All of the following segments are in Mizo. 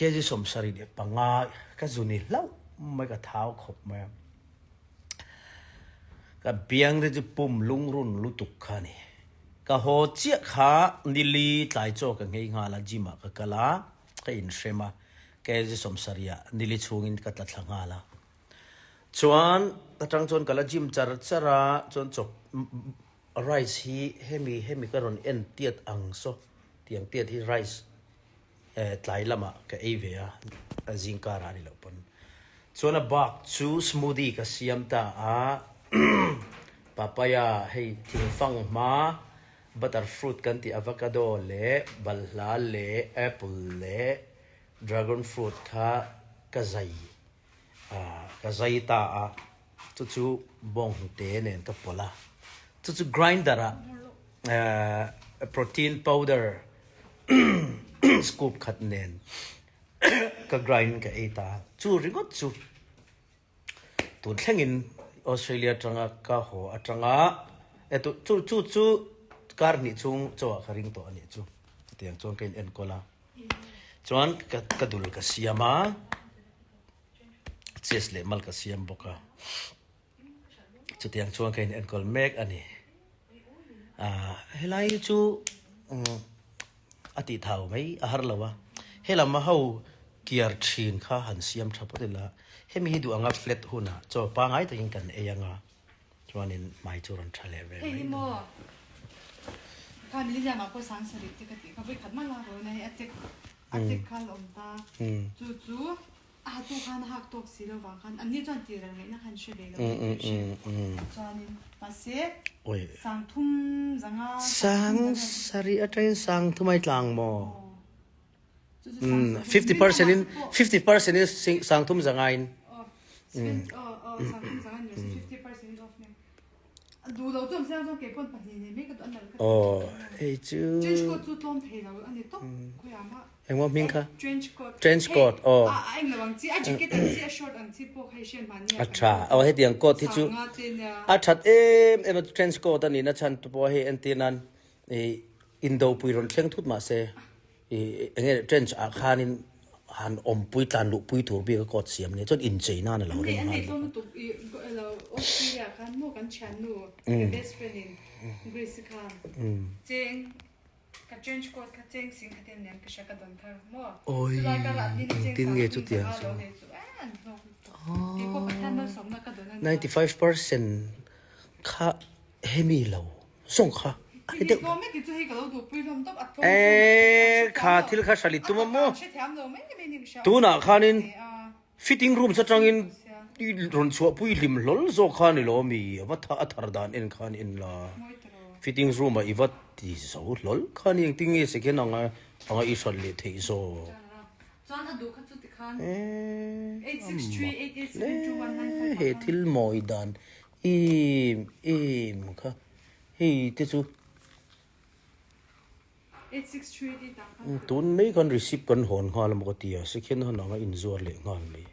Kg 75 ka zu ni hlauh mai ka thau khawp mai a. Ka biang te chu pum lungrun lutuk kha a ni. Ka haw chiah kha nili tlai chaw ka nghei nghal a, gym ah ka kal a, ka inhrem a, kg 70 ah nili chhungin ka tla thla nghal a. Chuan ka tang chuan ka la gym char char a, chuan chawp rice hi hemi hemi ka rawn en tiat ang saw tiang tiat hi rice tlai lamah ka ei ve a, zing karah a ni loh pawn. Chuan a bak chu smoothie ka siam ta a, papaya hei thingfang hma butter fruit kan tih avocado leh balhla leh apple leh dragon fruit kha ka zai Ka zai ta a, chu chu bawnghnute nen ka pawlh a, chu chu grinder ah protein powder scoop khat nen ka grind ka ei ta a, chu ringawt chu tun thlengin Australia atanga ka haw atanga chu chu chu kar hnih chhung chaw ah ka ring tawh a nih chu, chutiang chuan ka inenkawl a. Chuan ka dul ka siam a, chest leh mal ka siam bawk a, chutiang chuan ka in enkawl mek a ni. Ah helai hi chu a tih thau mai a har lo a, helam a ho kiar thin kha han siam tha phawt ila, hemi hi duh anga flat hunah chaw pangai takin kan ei anga. Chuanin hmai chu rawn tha leh ve mai. Hei hi maw kha Miliziam ah pawh sang sarih te ka tih kha vawikhat mah lak lo na hei a check a check kha la awm ta chu chu a hatu khan a hak tawk si lo vang khan an ni chuan tih ral ngaihna khan hre ve lo tih ka hria chuanin mahse sang thum zanga sang sarih atangin sang thum ai tlang maw 50% in 50% in sang thum zanga in Aw hei chu engmaw hming kha trench coat aw a tha aw hetiang coat hi chu a that em em a trench coat a nihna chhan te pawh hei entir nan ih indopui rawn thleng thut mahse Ih enge trench ah khanin han awmpui tlan luhpui tur bik a coat siam nia chuan inchei nan a lo rem nghal bawk a. Awii engtin nge chutiang chu 95% kha hemi lo Zawng kha a ni deuh. Eee kha thil kha hralit tum a maw? Tunah khanin fitting room atangin i rawn chhuahpui hlim hlawl zawk kha ni lo mi a va tha a thar dan en khan en la. Fitting room ah i va ti zo hlawl kha ni engtin nge second anga anga i hran leh theih zawk. Eee a mak hle he thil mawi dan Em em kha hei te chu tun mai khan receipt kan hawn nghal emaw ka ti a second hand anga inzuar leh nghal mai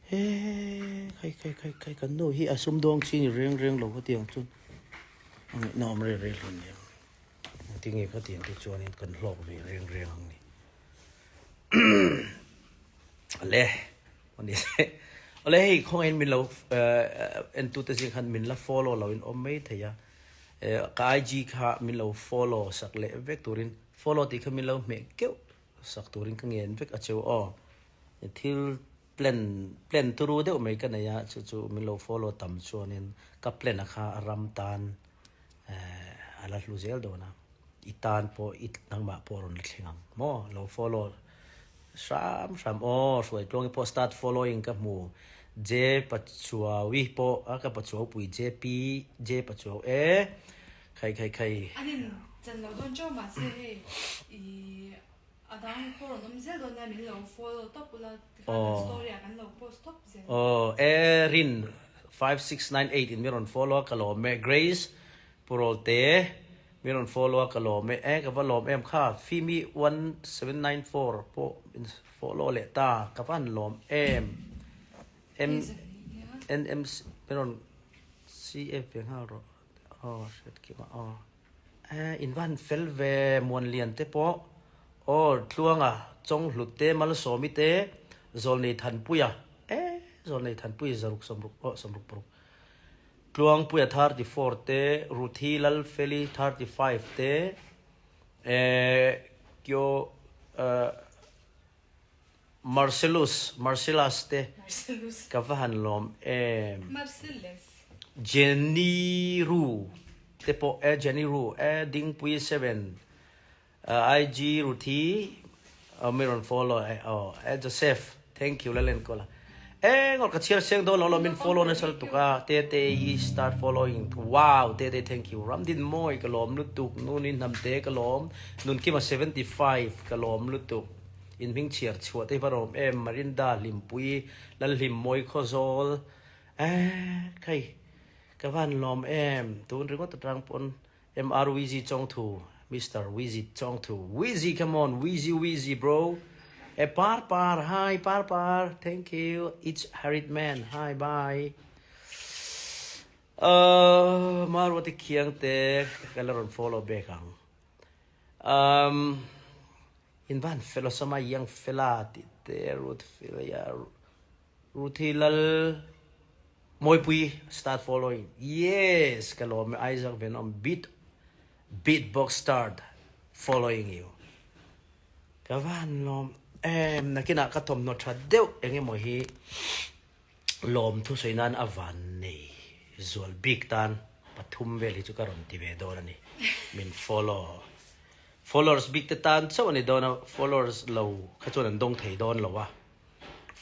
he khai khai khai khai kan nu hi a sumdawng chi ni reng reng lo hetiang chuan a ngaihna awm reng reng hlawm nia tinge khatiang te chuanin kan hlawk ve reng reng ang ni. Ale ale hei khawngaihin min lo entute zing khan min la follow lo in awm mai thei a ka IG kha min lo follow sak leh vek turin follow tih kha min lo hmeh keuh sak turin ka ngen vek a cheu aw thil plan plan turu deuh mai ka nei a chu chu min lo follow tam chuanin ka plan a kha ram tan a la hlu zel dawn a i tan pawh i nangmah pawh a rawn la thleng ang maw lo follow hram hram aw hruaitluangi pawh start following ka hmu J Pachuaui pawh a ka Pachuau pui JP J Pachuau e khai khai khai An in chan lo dawn chauh mahse hei i a dang pawh rawn awm zel dawn nia min lo follow tawp ula tikhan kan story ah kan lo post tawp zel. Aw e Rin 5698 in min rawn follow a ka lawm e Grace Purawlte min rawn follow a ka lawm e e ka va lawm em kha Fimi 1794 pawh min follow leh ta ka va han lawm em M NMC min rawn CF ve nghal rawh aw hriat kim a aw e in va han fel ve Muanlian te pawh aw Tluanga. Chawnghlut te, Malsawmi te, Zawlnei Thanpuia, e Zawlnei Thanpuia zaruk sawmruk oh 66, Tluangpuia 34 te, Ruthi Lalfeli 35 te, e Kyo eh Marcellus, Marcellus te ka va han lawm em. Jenny Ru te pawh e Jenny Ru e Dingpui 7 IG Ruthi mi rawn follow e aw e Joseph thank you Lalenkawla e ngawt ka chhiar seng dawn lo lo min follow nasa lutuk a Tete i start following wow Tete thank you Ramdin mawi ka lawm lutuk Nuni Hnamte ka lawm Nunkima 75 ka lawm lutuk in hming chhiar chhuah te hi va rawm em Marinda Hlimpui Lalhlim mawi Khawzawl e khai ka van lawm em tun ringawt atang pawn MR Wheezy Chawngthu, Mister Wheezy Chawngthu, Wheezy come on, Wheezy Wheezy bro, e par par, hi par par, thank you, it's Harriet man, hi bye. Uh, Marwati Khiang te ka la rawn follow back ang. Um, in van fellow sama yang fela ti te Ruth Filia Ruthi Lal Mawipui start following yes ka lawm e Isaac Venom beat beatbox start following you ka van lawm em nakinah ka thawmhnaw tha deuh engemaw hi lawm thusawi nan a van nei zual bik tan pathum vel hi chu ka rawn ti ve dawn a ni min follow followers bik te tan chauh a ni dawn a followers lo kha chuan an dawng thei dawn lo a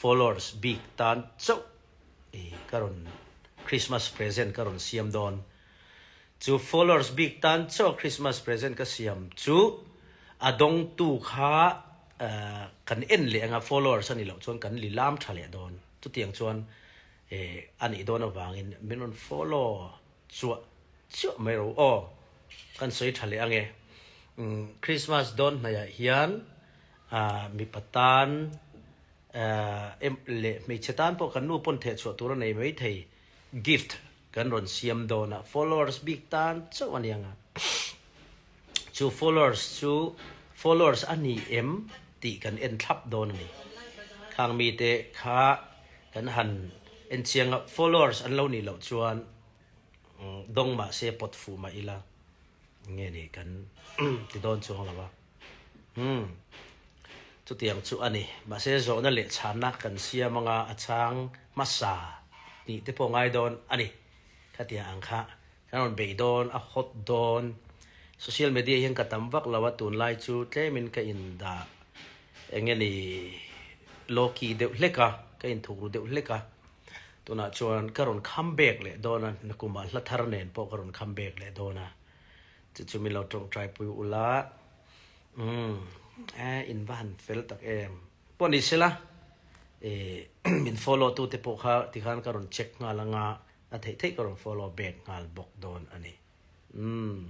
followers bik tan chauh i ka rawn Christmas present ka rawn siam dawn. Chu followers bik tan chauh Christmas present ka siam chu a dawngtu kha kan en leh anga followers a nih loh chuan kan lilam tha leh dawn. Chutiang chuan a nih dawn avangin min rawn follow chuah chuah mai ro aw. Kan sawi tha leh ange. Christmas dawn hnaihah hian mipa tan Em leh hmeichhe tan pawh kan nu pawn thehchhuah tur a nei mai thei gift kan rawn siam dawn a followers bik tan chauh a niang a chu followers chu followers a ni em tih kan en thlap dawn a ni khang mite kha kan han en chiang a followers an lo nih loh chuan dawng mah se pawt fuh mah ila nge ni kan ti dawn chuang lo a. Umm. Chutiang chu a ni. Mahse zawhna leh chhanna kan siam anga a chhang hmasa tih te pawh ngai dawn a ni. Khatiang ang kha kan rawn bei dawn, a hot dawn. Social media hian ka tam vak lo a, tunlai chu tlemin ka indah eng nge ni low-key deuh hlek a, ka inthuk ru deuh hlek a. Tunah chuan ka rawn come back leh dawn a, nakumah hla thar nen pawh ka rawn come back leh dawn a. Chu chu min lo tawngtai pui ula umm e in va han fel tak em pawh ni sela e min follow tu te pawh kha tikhan ka rawn check nghal anga a theih theih ka rawn follow back nghal bawk dawn a ni umm.